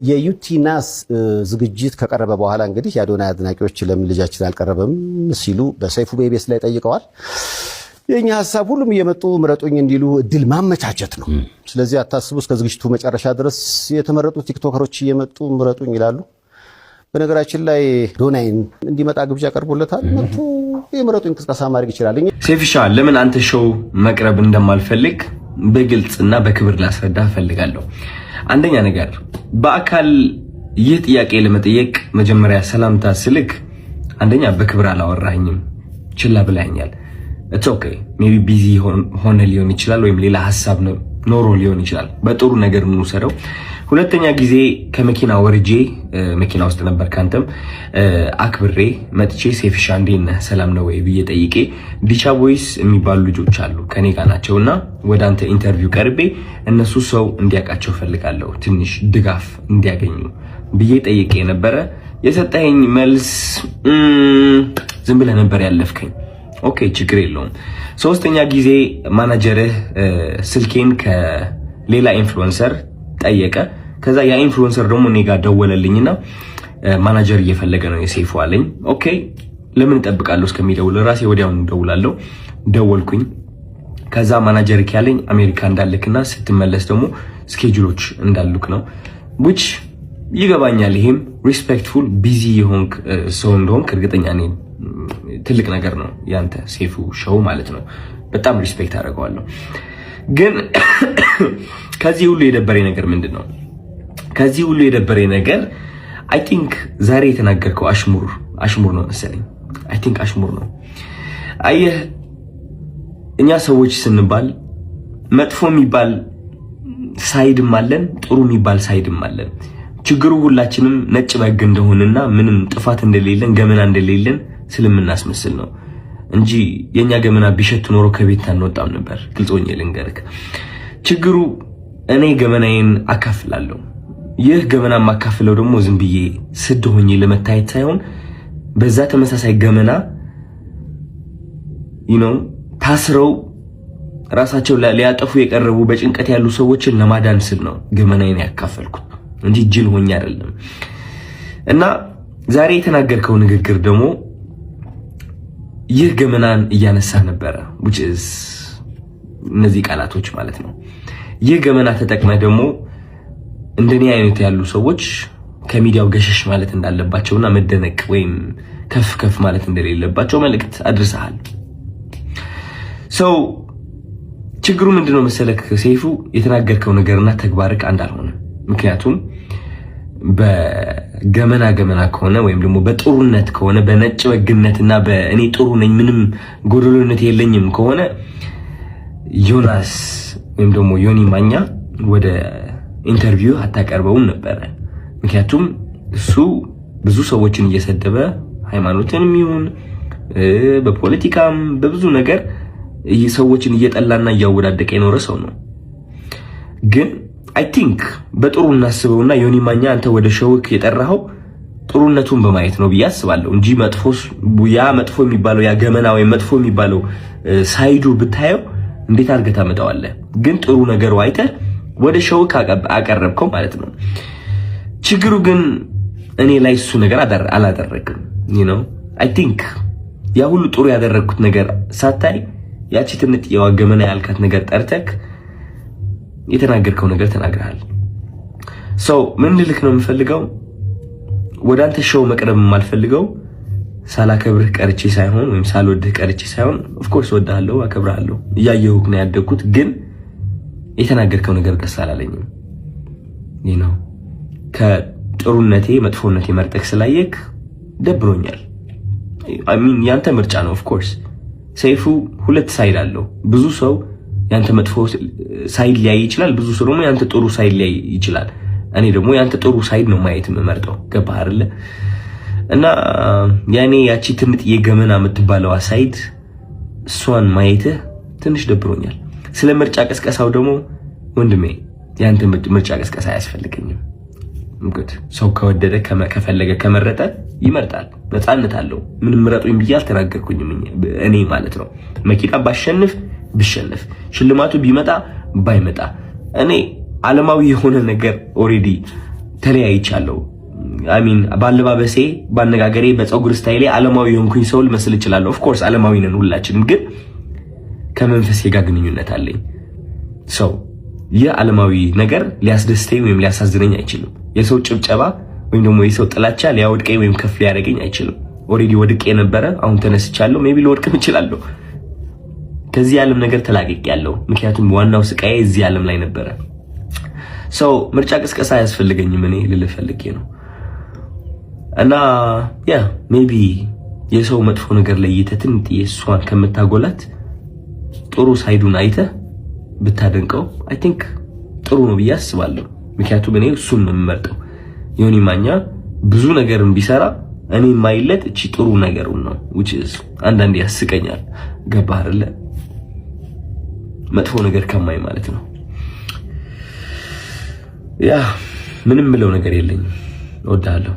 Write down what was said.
የዩቲናስ ዝግጅት ከቀረበ በኋላ እንግዲህ የአዶናይ አድናቂዎች ለምን ልጃችን አልቀረበም ሲሉ በሰይፉ በኢቢኤስ ላይ ጠይቀዋል። የእኛ ሀሳብ ሁሉም እየመጡ ምረጡኝ እንዲሉ እድል ማመቻቸት ነው። ስለዚህ አታስቡ፣ እስከ ዝግጅቱ መጨረሻ ድረስ የተመረጡ ቲክቶከሮች እየመጡ ምረጡኝ ይላሉ። በነገራችን ላይ አዶናይን እንዲመጣ ግብዣ ቀርቦለታል። መጥቶ የምረጡኝ እንቅስቃሴ ማድረግ ይችላል። ሴፍሻ፣ ለምን አንተ show መቅረብ እንደማልፈልግ በግልጽ እና በክብር ላስረዳ እፈልጋለሁ። አንደኛ ነገር፣ በአካል ይህ ጥያቄ ለመጠየቅ መጀመሪያ ሰላምታ ስልክ አንደኛ በክብር አላወራኝም፣ ችላ ብለኸኛል። It's okay፣ maybe busy ሆነ ሊሆን ይችላል፣ ወይም ሌላ ሀሳብ ኖሮ ሊሆን ይችላል። በጥሩ ነገር እንውሰደው። ሁለተኛ ጊዜ ከመኪና ወርጄ፣ መኪና ውስጥ ነበር፣ ካንተም አክብሬ መጥቼ "ሴፍሻ፣ እንዴት ነህ? ሰላም ነው ወይ?" ብዬ ጠይቄ፣ ዲቻ ቦይስ የሚባሉ ልጆች አሉ፣ ከኔ ጋር ናቸው፣ እና ወደ አንተ interview ቀርቤ እነሱ ሰው እንዲያውቃቸው ፈልጋለሁ፣ ትንሽ ድጋፍ እንዲያገኙ ብዬ ጠይቄ ነበረ። የሰጠኸኝ መልስ ዝም ብለህ ነበር ያለፍከኝ። Okay፣ ችግር የለውም። ሶስተኛ ጊዜ ማናጀርህ ስልኬን ከሌላ influencer ጠየቀ። ከዛ ያ influencer ደግሞ እኔ ጋር ደወለልኝና ማናጀር እየፈለገ ነው የሴፉ አለኝ። Okay፣ ለምን እጠብቃለሁ እስከሚደውል? ራሴ ወዲያውኑ እደውላለሁ። ደወልኩኝ። ከዛ ማናጀር ያለኝ አሜሪካ እንዳልክና ስትመለስ ደግሞ schedule ኦች እንዳሉክ ነው፣ which ይገባኛል። ይሄም respectful፣ busy የሆንክ ሰው እንደሆንክ እርግጠኛ ነኝ። ትልቅ ነገር ነው ያንተ ሴፉ show ማለት ነው። በጣም respect አደርገዋለሁ። ግን ከዚህ ሁሉ የደበረኝ ነገር ምንድን ነው? ከዚህ ሁሉ የደበረኝ ነገር I think ዛሬ የተናገርከው አሽሙር አሽሙር ነው መሰለኝ። I think አሽሙር ነው። አየህ፣ እኛ ሰዎች ስንባል መጥፎ የሚባል side ም አለን፣ ጥሩ የሚባል side ም አለን። ችግሩ ሁላችንም ነጭ በግ እንደሆንና ምንም ጥፋት እንደሌለን፣ ገመና እንደሌለን ስለምናስመስል ነው እንጂ የኛ ገመና ቢሸት ኖሮ ከቤት አንወጣም ነበር። ግልጽ ሆኜ ልንገርክ፣ ችግሩ እኔ ገመናዬን አካፍላለሁ። ይህ ገመና የማካፍለው ደግሞ ዝም ብዬ ስድ ሆኜ ለመታየት ሳይሆን በዛ ተመሳሳይ ገመና ታስረው ራሳቸው ሊያጠፉ የቀረቡ፣ በጭንቀት ያሉ ሰዎችን ለማዳን ስል ነው ገመናዬን ያካፈልኩት እንጂ ጅል ሆኜ አይደለም። እና ዛሬ የተናገርከው ንግግር ደግሞ ይህ ገመናን እያነሳ ነበረ፣ which is እነዚህ ቃላቶች ማለት ነው። ይህ ገመና ተጠቅመህ ደግሞ እንደኔ አይነት ያሉ ሰዎች ከሚዲያው ገሸሽ ማለት እንዳለባቸውና መደነቅ ወይም ከፍ ከፍ ማለት እንደሌለባቸው መልእክት አድርሰሃል። So ችግሩ ምንድነው መሰለክ ሰይፉ፣ የተናገርከው ነገርና ተግባርክ አንድ አልሆነም። ምክንያቱም በገመና ገመና ከሆነ ወይም ደግሞ በጥሩነት ከሆነ፣ በነጭ በግነትና በእኔ ጥሩ ነኝ፣ ምንም ጎደሎነት የለኝም ከሆነ ዮናስ ወይም ደግሞ ዮኒ ማኛ ወደ interview አታቀርበውም ነበረ። ምክንያቱም እሱ ብዙ ሰዎችን እየሰደበ፣ ሃይማኖትንም ይሁን በፖለቲካም በብዙ ነገር ሰዎችን እየጠላና እያወዳደቀ የኖረ ሰው ነው። ግን I think በጥሩ እናስበውና ዮኒ ማኛ አንተ ወደ show ክ የጠራኸው ጥሩነቱን በማየት ነው ብዬ አስባለሁ እንጂ መጥፎ፣ ያ መጥፎ የሚባለው፣ ያ ገመና ወይም መጥፎ የሚባለው side ኡ ብታየው እንዴት አድርገህ ታመጣዋለህ? ግን ጥሩ ነገሩ አይተህ ወደ show ክ አቀረብከው ማለት ነው። ችግሩ ግን እኔ ላይ እሱ ነገር አላደረግም። I think ያ ሁሉ ጥሩ ያደረግኩት ነገር ሳታይ ያቺ ትንጥዬዋ ገመና ያልካት ነገር ጠርተክ የተናገርከው ነገር ተናግረሃል። So ምን ልልክ ነው የምፈልገው፣ ወደ አንተ show መቅረብ የማልፈልገው ሳላከብርህ ቀርቼ ሳይሆን ወይም ሳልወድህ ቀርቼ ሳይሆን፣ of course እወድሃለሁ፣ አከብርሃለሁ፣ እያየሁህ ነው ያደግኩት። ግን የተናገርከው ነገር ደስ አላለኝም። ከጥሩነቴ መጥፎነቴ መርጠህ ስላየክ ደብሮኛል። I mean፣ ያንተ ምርጫ ነው። Of course ሰይፉ ሁለት side አለው። ብዙ ሰው ያንተ መጥፎ side ሊያይ ይችላል። ብዙ ሰው ደግሞ ያንተ ጥሩ side ሊያይ ይችላል። እኔ ደግሞ ያንተ ጥሩ side ነው ማየት የምመርጠው። ገባህ አይደለ? እና ያኔ ያቺ ትንጥዬ ገመና የምትባለዋ side እሷን ማየትህ ትንሽ ደብሮኛል። ስለ ምርጫ ቅስቀሳው ደግሞ ወንድሜ፣ ያንተ ምርጫ ቅስቀሳ አያስፈልገኝም። ሰው ከወደደ፣ ከፈለገ፣ ከመረጠ ይመርጣል። ነፃነት አለው። ምንም ምረጡኝ ብዬ አልተናገርኩኝም እኔ ማለት ነው። መኪና ባሸንፍ ብሸንፍ፣ ሽልማቱ ቢመጣ ባይመጣ፣ እኔ ዓለማዊ የሆነ ነገር already ተለያይቻለሁ። I mean በአለባበሴ፣ በአነጋገሬ፣ በፀጉር style ኤ ዓለማዊ የሆንኩኝ ሰው ልመስል እችላለሁ። Of course ዓለማዊ ነን ሁላችንም፣ ግን ከመንፈሴ ጋር ግንኙነት አለኝ። So ይህ ዓለማዊ ነገር ሊያስደስተኝ ወይም ሊያሳዝነኝ አይችልም። የሰው ጭብጨባ ወይም ደግሞ የሰው ጥላቻ ሊያወድቀኝ ወይም ከፍ ሊያደርገኝ አይችልም። Already ወድቄ የነበረ አሁን ተነስቻለሁ። Maybe ልወድቅም እችላለሁ። ከዚህ ዓለም ነገር ተላቅቄያለሁ። ምክንያቱም ዋናው ስቃዬ እዚህ ዓለም ላይ ነበረ። So ምርጫ ቅስቀሳ አያስፈልገኝም እኔ ልልህ ፈልጌ ነው። እና yeah, maybe የሰው መጥፎ ነገር ለይተህ ትንጥዬ እሷን ከምታጎላት ጥሩ side ኡን አይተህ ብታደንቀው I think ጥሩ ነው ብዬ አስባለሁ። ምክንያቱም እኔ እሱን ነው የምመርጠው። ዮኒ ማኛ ብዙ ነገርን ቢሰራ እኔ የማይለት እቺ ጥሩ ነገሩን ነው፣ which is አንዳንዴ ያስቀኛል። ገባህ አይደለ? መጥፎ ነገር ከማይ ማለት ነው። Yeah, ምንም ምለው ነገር የለኝም። እወድሃለሁ።